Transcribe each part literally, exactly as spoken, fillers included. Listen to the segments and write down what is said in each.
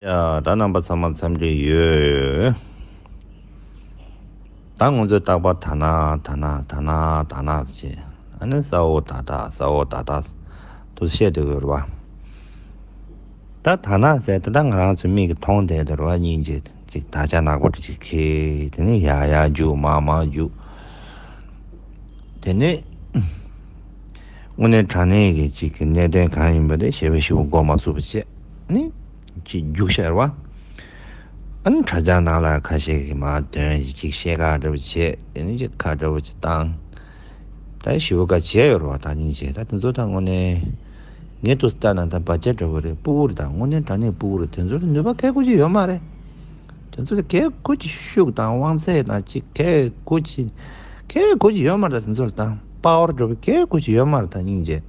ཡ། ད་རྣམ་པ་ཚང་མ་འཚམས་འདྲི་ཡོད། ད་ང་ཚོས་རྟག་པར་ད་ན་ད་ན་ད་ན་ད་ན་ཟེར་བྱས། ཨ་ནི་ས་འོག་ད་ད་ས་འོག་ད་ད་དུ་བཤད་སྡོད་ཡོད་རེད་བ། ད་ད་ན་ཟེར་དེ་ད་ང་རང་ཚོའི་མིག་གིས་མཐོང་བསྡད་ཡོད་རེད་བ། སྙིང་རྗེ་ཅིག་དར་ཆ་ནག་པོ་ཅིག་འཁྱེར། དེ་ནས་ཡར་ཡར་རྒྱུག་མར་མར་རྒྱུག་དེ་ནས་དངོས་གནས་དྲང་གནས་ཀྱི་ཅིག་གི་གནད་དོན་གང་ཡིན་པ་དེ་ཞེ་པོ་ཞེ་པོ་མགོ་མ་ཚོས་པ་བྱས་ནས་ཅིག་རྒྱུགས་ཤར་བ། ཨ་ནི་དྲ་རྒྱ་ནང་ལ་ཁ་ཤས་ཀྱིས་མར་འདོན། ཅིག་བཤད་ཁག་འདྲ་པོ་བྱས། དེ་ནས་ཅིག་ཁ་འདྲ་པོ་ཅིག་བཏང་། ད་ཞེ་པོ་ཁ་བྱས་ཡོད་རེད་བ། ད་སྙིང་རྗེ། ད་དེ་ཚོ་ད་དངོས་གནས་ངས་འདུག་སེ་ལྟ་ན་ད་བར་ཆད་འདྲ་པོ་རེད། སྤུ་གུ་རེད། ད་དངོས་གནས་དྲང་གནས་སྤུ་གུ་རེད། དེ་ཚོ་ལ་ནུས་པ་གལ་དགོས་ཀྱི་ཡོད་མ་རེད། དེ་ཚོ་ལ་གལ་དགོས་ཀྱི་ཤུགས་དང་དབང་ཚད་དང་ཅིག་གལ་དགོས་ཀྱི་གལ་དགོས་ཀྱི་ཡོད་མ་རེད། ད་དེ་ཚོ་ལ་ད་པ་ཝར་འདྲ་པོ་གལ་དགོས་ཀྱི་ཡོད་མ་རེད། ད་སྙིང་རྗེ།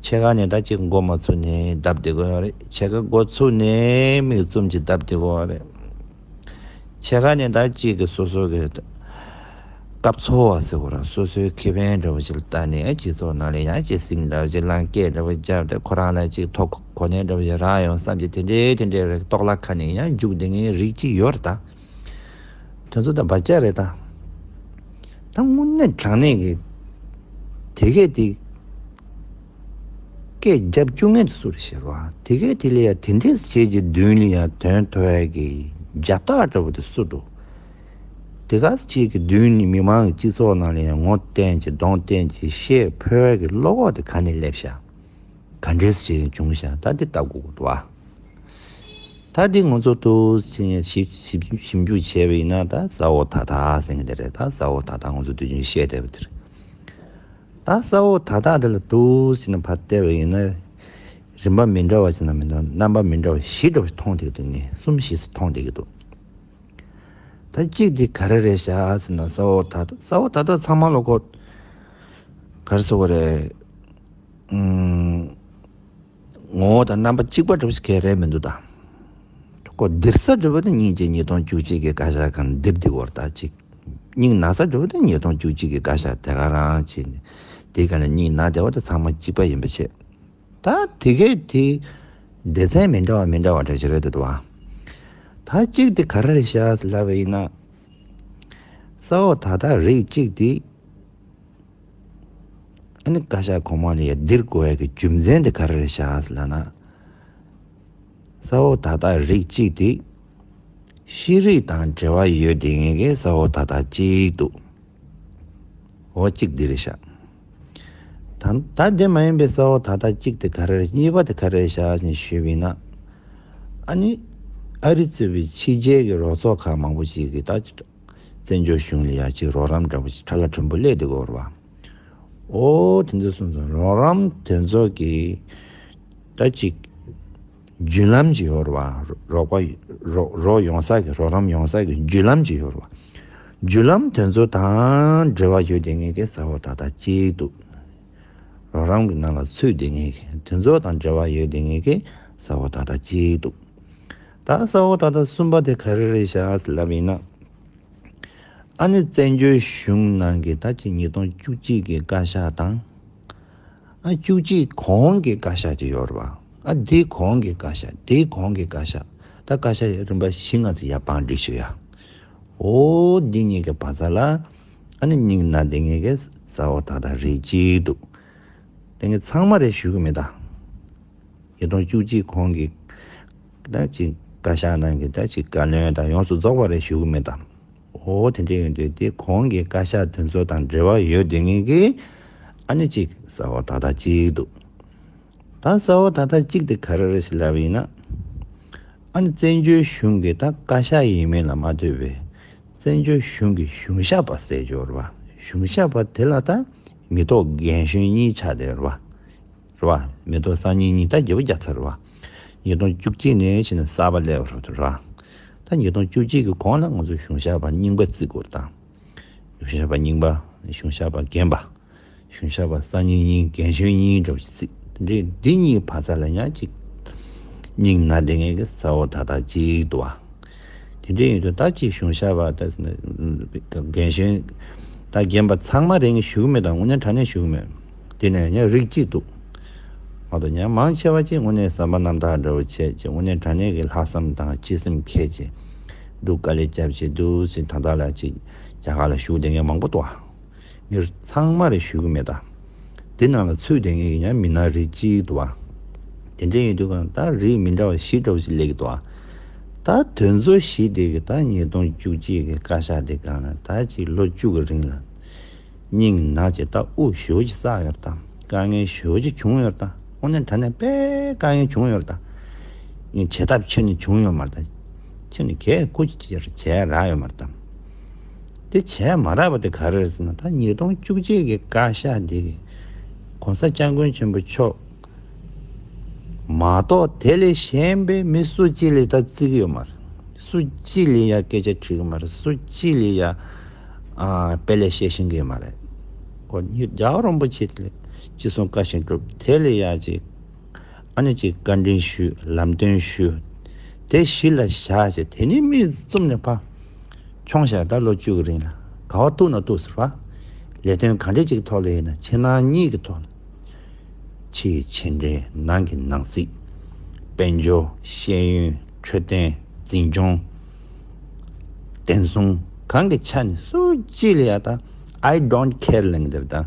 ཕྱེད་ཀ་ནས་ད་ཅིག་མགོ་མ་ཚོས་ནས་བརྡབ་བསྡད་དགོས་ཡོད་རེད། ཕྱེད་ཀ་མགོ་ཚོས་ནས་མིག་བཙུམ་ཅིག་བརྡབ་བསྡད་དགོས་ཡོད་རེད། ཕྱེད་ཀ་ནས་ད་ཅིག་གི་སོ་སོ་གི་སྐབས་འཚོལ་བ་ཟེར་དགོས་རེད། སོ་སོའི་ཁེ་ཕན་འདྲ་པོ་ཅིག་ལ་བལྟས་ནས་སྤྱི་ཚོགས་ནང་ལ་ཡང་ཅིག་ཟིང་འདྲ་པོ་ཅིག་ལངས། སྐད་འདྲ་པོ་བརྒྱབ་སྟེ་ཁོ་རང་ལ་ཅིག་ཐོ་གོ་གནས་འདྲ་པོ་ཅིག་རག་ཡོང་བསམ་གྱི་དེ་འདྲའི་དེ་འདྲའི་རེ་ལྟོགས་ལ་ཁ་ནས་ཡང་རྒྱུགས་བསྡད་མཁན་རིགས་ཅིག་ཡོད་རེད་ད། དེ་ཚོ་ད་བར་ཆད་རེད་ད། ད་དངོས་གནས་དྲང་གནས་ཀྱི་དེ་གས་དེ་སྐད་རྒྱབ་བཅུག་མཁན་དེ་སུ་རེད་ཤེས་རོགས། དེ་གས་དེ་ལ་ཡ་དེ་འདྲས་བྱས་ཀྱི་མདུན་ལ་ཡ་དོན་མཐོ་ཡ་གི་རྒྱབ་རྟགས་འདྲ་པོ་དེ་སུ་འདུག་དེ་གས་བྱས་ཀྱི་མདུན་ནས་མི་མང་གི་སྤྱི་ཚོགས་ནང་ལ་ཡ་ངོ་བསྟན་གྱི་གདོང་བསྟན་གྱི་བཤད་ཕོད་ཡ་གི་བློ་ཁོག་དེ་ག་ནས་སླེབས་ཤག་ག་འདྲས་བྱས་བྱུང་ཤག་ད་འདི་ལྟ་དགོས་ཀྱི་འདུག་ཨ། ད་འདི་ང་ཚོ་ཏོག་ཙམ་ཞིབ་ཞིབ་ཞིབ་འཇུག་བྱས་པ་ཡིན་ན། ད་ས་འོག་ད་ད་ཟེར་མཁན་དེ་རེད། ད་ས་འོག་ད་ད་ང་ཚོ་དུས་རྒྱུན་བཤད་བསྡད་པ་དེ་རེད། ད་ས་འོག་ད་ད་དེ་ལ་ཏོག་ཙམ་ཕར་བལྟས་པ་ཡིན་ན། རིམ་པ་མི་འདྲ་བ་ཞིག་ན་མི་འདྲ་བ། རྣམ་པ་མི་འདྲ་བ་བཞི་འདྲ་བ་ཞིག་མཐོང་བསྡད་ཀྱི་འདུག་ངས་གསུམ་བཞི་ཙམ་མཐོང་བསྡད་ཀྱི་འདུག་ད་གཅིག་དེ་ག་རེ་རེད་ཤག་ཟེར་ན། ས་འོག་ད་ད་ས་འོག་ད་ད་ཚང་མ་ལོ་ཁོ་ག་རེ་ཟེར་དགོས་རེད། ཨུམ། ངོ་བོ་དང་རྣམ་པ་གཅིག་པ་འདྲ་པོ་ཞིག་གང་ཡང་རེད་མི་འདུག་ད། ཁོ་ལྡིར་ས་འདྲ་པོ་དེ་སྙིང་རྗེ་ཉིས་སྟོང་བཅུ་གཅིག་གི་བཀའ་ཤག་སྒང་ལྡིར་བསྡད་ཡོད་རེད་ད། ཅིག་སྙིང་ན་ས་འདྲ་པོ་དེ་ཉིས་སྟོང་བཅུ་གཅིག་གི་བཀའ་ཤག་དེ་ག་རང་བྱས་ནས་དེའི་སྒང་ལ་སྙིང་ན་བསྡད་པ་དེ་ཚང་མ་གཅིག་པ་ཡིན་པ་བྱས། ད་དེ་གས་དེ་སྡེ་ཚན་མི་འདྲ་བ་མི་འདྲ་བ་འདྲ་ཞིག་རེད་འདུག་བ། ད་གཅིག་དེ་ག་རེ་རེད་ཤག་ལབ་པ་ཡིན་ན། ས་འོག་ད་ད་རིགས་གཅིག་དེ། ཨ་ནི་བཀའ་ཤག་གོང་མ་ལ་ཡ་ལྡིར་དགོས་ཡ་གི་རྒྱུ་མཚན་དེ་ག་རེ་རེད་ཤག་ལབ་ན། ས་འོག་ད་ད་རིགས་གཅིག་དེ་ཤེས་རིག་དང་འབྲེལ་བ་ཡོད་བསྡད་མཁན་གྱི་ས་འོག་ད་ད་གཅིག་འདུག་འོ་གཅིག་འདི་རེད་ཤག་ད་ད་དེ་མ་ཡིན་པའི་ས་འོག་ད་ད་གཅིག་དེ་ག་རེ་རེད། གཉིས་པ་དེ་ག་རེ་རེད་ཤག་ཅེས་ཞུས་པ་ཡིན་ན། ཨ་ནི་ཨ་རི་གཙོས་པའི་ཕྱི་རྒྱལ་གྱི་རོགས་ཚོགས་ཁག་མང་པོ་ཞིག་གིས་ད་བཙན་བྱོལ་གཞུང་ལ་ཡ་ཅིག་རོགས་རམ་འདྲ་པོ་ཞིག་ཁྲ་ལ་ཁྲིམས་པོ་སླེབས་བསྡད་ཀྱི་ཡོད་རེད་བ། འོ་དེ་ཚོ་སོང་ཙང་རོགས་རམ་དེ་ཚོ་གི་ད་ཅིག་བརྒྱུད་ལམ་ཅིག་ཡོད་རེད་བ། རོགས་པ་རོགས་རོགས་ཡོང་ས་གི་རོགས་རམ་ཡོང་ས་གི་བརྒྱུད་ལམ་ཅིག་ཡོད་རེད་བ། བརྒྱུད་ལམ་དེ་ཚོ་དང་འབྲེལ་བ་ཡོད་བསྡད་མཁན་གྱི་ས་འོག་ད་ད་གཅིག་འདུག་རོགས་རམ་གྱི་ནང་ལ་ཚུད་བསྡད་མཁན་གྱི་དེ་ཚོ་དང་འབྲེལ་བ་ཡོད་བསྡད་མཁན་གྱི་ས་འོག་ད་ད་གཅིག་འདུག་ད་ས་འོག་ད་ད་གསུམ་པ་དེ་ག་རེ་རེད་ཤག་ལབ་ཡིན་ན། ཨ་ནི་བཙན་བྱོལ་གཞུང་ནང་གི་ད་ཅིག་ཉིས་སྟོང་བཅུ་གཅིག་གི་བཀའ་ཤག་དང་། ཨ་བཅུ་གཅིག་གོང་གི་བཀའ་ཤག་ཅིག་ཡོད་རེད་བ། ཨ་དེའི་གོང་གི་བཀའ་ཤག་དེའི་གོང་གི་བཀའ་ཤག་ད་བཀའ་ཤག་རིམ་པ་བཞི་ལྔ་ཙམ་ཡར་བང་སྒྲིག་ཞུ་ཡ། འོ་འདི་གཉིས་ཀྱི་བར་མཚམས་ལ་ཨ་ནི་སྙིང་ན་བསྡད་མཁན་གྱི་ས་འོག་ད་ད་རིགས་གཅིག་འདུག་དེ་ངས་ཚང་མ་རེད་ཞུ་གི་མེད་ད། ཉིས་སྟོང་བཅུ་གཅིག་གོང་གི་ད་ཅིག་བཀའ་ཤག་ནང་གི་ད་ཅིག་བཀའ་བློན་དང་ཡོངས་སུ་རྫོགས་པ་རེད་ཞུ་གི་མེད་ད། འོ་དེ་འདྲ་ཡིན་དུས་དེ་གོང་གི་བཀའ་ཤག་དེ་ཚོ་དང་འབྲེལ་བ་ཡོད་བསྡད་མཁན་གྱི་ཨ་ནི་ཅིག་ས་འོག་ད་ད་གཅིག་འདུག་ད་ས་འོག་ད་ལྟ་གཅིག་དེ་ག་རེ་རེད་ཟེར་ལབ་པ་ཡིན་ན། ཨ་ནི་བཙན་བྱོལ་གཞུང་གི་ད་བཀའ་ཤག་ཡིན་མིན་ལ་མ་ལྟོས་པའི་བཙན་བྱོལ་གཞུང་གི་གཞུང་ཞབས་པ་ཟེར་གྱི་ཡོད་རེད་བ། གཞུང་ཞབས་པ་དེ་ལ་ད་མི་ཐོག་རྒན་གཞོན་གཉིས་ཆགས་བསྡད་ཡོད་རེད་བ། རེད་བ། མི་ཐོག་སང་ཉིན་གཉིས་ད་བརྗེ་པོ་རྒྱག་ཚར་རེད་བ། ཉིས་སྟོང་བཅུ་གཅིག་ནས་ཕྱིན་ནས་གསར་པ་སླེབས་པ་རེད་བ། ད་ཉིས་སྟོང་བཅུ་གཅིག་གི་གོང་ལ་ང་ཚོ་གཞུང་ཞབས་པ་རྙིང་པ་བརྩི་དགོས་རེད་ད། གཞུང་ཞབས་པ་རྙིང་པ། གཞུང་ཞབས་པ་རྒན་པ། གཞུང་ཞབས་པ་སང་ཉིན་གཉིས་རྒན་གཞོན་གཉིས་འདྲ་བོ་ཞིག་བརྩི། འདི་འདི་གཉིས་བར་མཚམས་ལ་ཡང་ཅིག་སྙིང་ན་བསྡད་མཁན་གྱི་ས་འོག་ད་ད་གཅིག་འདུག་བ། དེ་འདྲ་ཡིན་དུས་ད་ཅིག་གཞུང་ཞབས་པ་ད་རྒན་གཞོན་ད་རྒན་པ་ཚང་མ་རེད་ངས་ཞུ་གི་མེད་ད། དངོས་གནས་དྲང་གནས་ཞུ་གི་མེད། དེ་ནས་ཡང་རིགས་གཅིག་འདུག་མ་གཏོགས་ཉམས་མང་ཆེ་བ་ཅིག་དངོས་གནས་བསམ་པ་རྣམ་དག་འདྲ་བོ་བྱས་ཅིག་དངོས་གནས་དྲང་གནས་ཀྱི་ལྷག་བསམ་དང་སྤྱི་སེམས་འཁྱེར་ཅིག་འདུག་དཀའ་ལས་བརྒྱབ་བྱས་འདུག་ཟེར་ད་ལྟ་ལ་ཅིག་རྒྱ་གར་ལ་བཞུགས་བསྡད་མཁན་མང་པོ་འདུག་ཨ། ངས་ཚང་མ་རེ་ཞུ་གི་མེད་ད། དེ་ནང་ལ་ཚུད་བསྡད་མཁན་གྱི་ཡང་མི་སྣ་རིགས་གཅིག་འདུག་ཨ། དེ་འདྲ་ཡིན་དུས་གང་ད་རིགས་མི་འདྲ་བ་བཞི་འདྲ་བོ་ཞིག་སླེབས་ཀྱི་འདུག་ཨ། ད་དེ་ཚོ་བཞི་དེ་གི་ད་ཉིས་སྟོང་བཅུ་གཅིག་གི་བཀའ་ཤག་དེ་སྒང་ལ་ད་ཅིག་ལོ་བཅུ་གི་རིང་ལ། སྙིང་ན་ཅིག་ད་དབུགས་ཞེ་པོ་ཅིག་བསགས་ཡོད་ད། དཀའ་ངལ་ཞེ་པོ་ཅིག་བྱུང་ཡོད་ད། དངོས་གནས་དྲང་གནས་དཔེ་དཀའ་ངལ་བྱུང་ཡོད་ད། ངས་བྱེད་ཐབས་ཁྱོན་ནས་བྱུང་ཡོད་མ་རེད་ད། ཁྱོན་ནས་གས་ཁུ་ཅིག་བྱས་རག་ཡོད་མ་རེད་ད། དེ་བྱས་མ་རག་པ་དེ་ག་རེ་རེད་ཟེར་ན་ད་ཉིས་སྟོང་བཅུ་གཅིག་གི་བཀའ་ཤག་འདི་གི་༸གོང་ས་༸སྐྱབས་མགོན་ཆེན་པོ་མཆོག་མ་གཏོགས་དེ་ལས་གཞན་པའི་མི་སུ་གཅིག་ལ་ད་བརྩི་གི་ཡོད་མ་རེད། སུ་གཅིག་ལ་ཡ་སྐད་ཆ་དྲིས་གི་མ་རེད། སུ་གཅིག་ལ་ཡ་ཨ་དཔེ་ལེགས་བཤད་ཤེས་ཀྱི་ཡོད་མ་རེད། ཁོ་ཉིད་རྒྱལ་བ་རིན་པོ་ཆེ་ལ་ཅི་གསུང་བཀའ་བཞིན་སྒྲུབ། དེ་ལ་ཡ་ཅིག་ཨ་ནི་ཅིག་བཀའ་དྲིན་ཞུ། ལམ་སྟོན་ཞུ། དེ་གཞི་ལ་བཞག་བྱས་དེ་ནི་མི་རྩུབ་ནས་ཕ་མཆོང་བཞག་ད་ལོ་བཅུ་གི་རིང་ལ་ག་བ་གཏུག་ན་གཏུག་ཟེར་བ། ལས་དོན་ག་འདྲས་ཅིག་གི་ཐོག་ལ་ཡིན་ན་ཕྱི་ནང་གཉིས་ཀྱི་ཐོག་ལ། ཕྱི་ཡི་ཕྱི་འབྲེལ་ནང་གི་ནང་སྲིད། དཔལ་འབྱོར་ཤེས་ཡོན་འཕྲོད་བསྟེན་འཛིན་སྐྱོང་། བདེན་སྲུང་གང་གི་ཆ་ནས་སུ་གཅིག་ལ་ཡ་ད་I don't care ལབ་ཀྱི་འདུག་ད།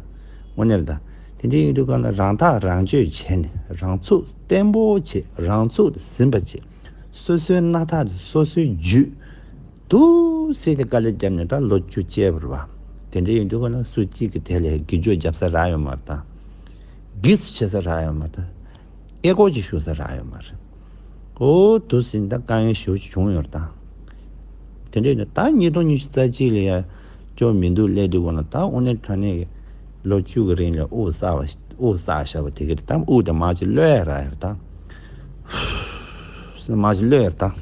དངོས་གནས་ད། དེ་འདྲ་ཡིན་དུས་གང་ལ་རང་ཐག་རང་གཅོད་བྱས་ནས་རང་ཚུགས་བརྟན་པོ་བྱེད། རང་ཚུགས་ཟིན་པ་བྱེད། སོ་སོའི་སྣ་ཐག་དེ་སོ་སོས་འཇུས། འདུག་སེ་དེ་དཀའ་ལས་བརྒྱབ་ནས་ད་ལོ་བཅུ་བཅད་པ་རེད་བ། དེ་འདྲ་ཡིན་དུས་གང་ལ་སུ་གཅིག་གི་དེ་ལས་དགེ་སྦྱོར་རྒྱབ་ས་རག་ཡོད་མ་རེད་ད། སྒེར་སུ་བྱེད་ས་རག་ཡོད་མ་རེད། ཨེ་ཀོ་ཅིག་ཞུ་ས་རག་ཡོད་མ་རེད། ཨོ་དུ་ཟིན་ད་དཀའ་ངལ་ཞེ་པོ་ཅིག་བྱུང་ཡོད་རེད་ད། དེ་འདྲས་ནི་ད་ཉིས་སྟོང་ཉི་ཤུ་རྩ་གཅིག་ལ་ཡ་སྐྱོ་མི་འདུག་སླེབས་དུས་གོ་ན་ད་དངོས་གནས་དྲང་གནས་ཀྱི་ལོ་བཅུ་གི་རིང་ལ་དབུགས་བསགས་པ་དབུགས་བསགས་བཞག་པ་དེ་གི་ད་དབུགས་དེ་མར་ཅིག་གློད་ཡ་རག་ཡོད་རེད་ད། སེམས་མར་ཅིག་གློད་ཡོད་རེད་ད།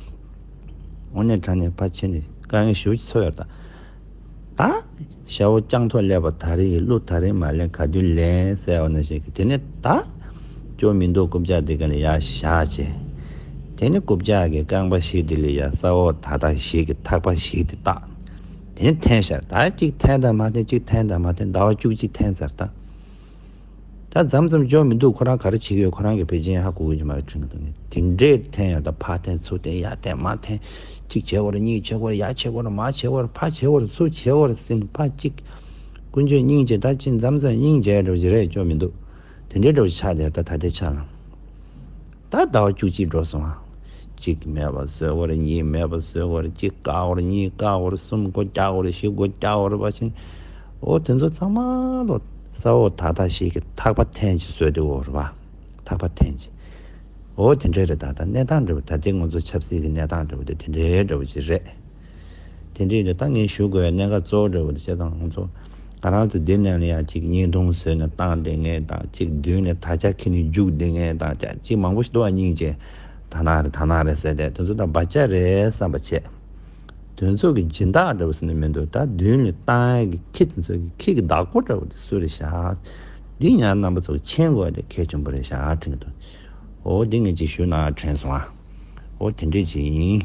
དངོས་གནས་དྲང་གནས་ཕར་ཕྱིན་ནས་དཀའ་ངལ་ཞེ་པོ་ཅིག་ཚོར་ཡོད་རེད་ད། ད། ཞ་བོ་རྐྱང་ཐོག་སླེབས་པ་ད་རེས་ཀྱི་གླུ་ད་རེས་མ་ལེན་ག་དུས་ལེན་ཟེར་བ་ནང་བཞིན་གྱི་དེ་ནས་ད། སྐྱོ་མི་འདུག་རྐུབ་བཀྱག་འདི་ག་ནས་ཡར་བཞག་བྱས། དེ་ནས་རྐུབ་བཀྱག་གི་རྐང་པ་བཞི་དེ་ལས་ཡར་ས་འོག་ད་ལྟ་བཞི་གི་ཐག་པ་བཞི་དེ་བཏགས། དེ་ནས་འཐེན་བཞག་ད་གཅིག་འཐེན་དང་མ་འཐེན་གཅིག་འཐེན་དང་མ་འཐེན་ཟླ་བ་བཅུ་གཅིག་འཐེན་ཚར་ད། ད་མཚམས་མཚམས་འཇོག་མི་འདུག་ཁོ་རང་ག་རེ་བྱེད་ཀྱི་ཡོད་ཁོ་རང་གི་ཕལ་ཆེར་ཧ་གོ་གི་མ་རེད་དྲན་གྱི་འདུག་ནི་དེ་འདྲས་འཐེན་ཡོད་ད་ཕར་འཐེན་ཚུར་འཐེན་ཡར་འཐེན་མར་འཐེན་གཅིག་བྱེད་དགོས་རེད་གཉིས་བྱེད་དགོས་རེད་ཡར་བྱེད་དགོས་རེད་མར་བྱེད་དགོས་རེད་ཕར་བྱེད་དགོས་རེད་ཚུར་བྱེད་དགོས་རེད་ཟེར་ནས་ཕར་གཅིག་ཀུན་སྤྱོད་སྙིང་རྗེ་ད་ཅི་མཚམས་མཚམས་སྙིང་རྗེ་འདྲ་བོ་ཞིག་རེད་འཇོག་མི་འདུག་དེ་འདྲས་འདྲ་བོ་ཆགས་བསྡད་ད་ད་ལྟའི་ཆ་ལ། ད་ཟླ་བ་བཅུ་གཅིག་འགྲོ་སོང་ཨ། གཅིག་མེད་པ་བཟོས་བར་གཉིས་མེད་པ་བཟོས་བར་གཅིག་བཀག་བར་གཉིས་བཀག་བར་གསུམ་སྒོ་རྒྱག་བར་བཞི་སྒོ་རྒྱག་བར་བ་ཆེན། འོ་དེ་ཚོ་ཚང་མ་ལོ་ས་འོག་ད་ལྟ་ཞིག་གི་ཐག་པ་འཐེན་གྱི་བཟོས་དེ་འོ་རེད་བ། ཐག་པ་འཐེན་གྱི། འོ་དེ་འདྲས་རེད་ད་ད་གནས་སྟངས་འདྲ་བོ་ད་ལྟའི་ང་ཚོ་ཆབ་སྲིད་ཀྱི་གནས་སྟངས་འདྲ་བོ་དེ་དེ་འདྲས་འདྲ་བོ་ཅིག་རེད། དེ་འདྲའི་ནི་ད་ངས་ཞུ་དགོས་པའི་གནད་འགག་གཙོ་བོ་འདྲ་བོ་འདི་བྱས་ཙང་ང་ཚོ་ང་རང་ཚོ་འདི་ནས་ལ་ཡང་ཅིག་བརྙན་ཐུང་བཟོས་ནས་བཏང་བསྡད་མཁན་དང་ཅིག་མདུན་ནས་དར་ཆ་འཁྱེར་ནས་རྒྱུག་བསྡད་མཁན་དང་ཅིག་མང་པོ་ཞིག་འདུག་བ་སྙིང་རྗེ་ད་ན་རེད་ད་ན་རེད་ཟེར་ཏེ་དེ་ཚོ་ད་བར་ཆད་རེད་བསམ་པ་བྱས། དེ་ཚོ་གི་སྦྱིན་བདག་འདྲ་བོ་ཟེར་ནས་མི་འདུག་ད་མདུན་ནས་བཏང་ཡག་གི་ཁྱི་དེ་ཚོ་གི་ཁྱི་གི་བདག་པོ་འདྲ་བོ་དེ་སུ་རེད་ཤག་འདི་ཡང་རྣམ་པ་ཚོ་མཁྱེན་དགོས་དེ་གལ་ཆེན་པོ་རེད་ཤག་དྲན་གྱི་འདུག་འོ་འདི་ངས་ཅིག་ཞུ་ན་དྲན་སོང་ཨ། འོ་དེ་འདྲས་ཅིག་ཡིན།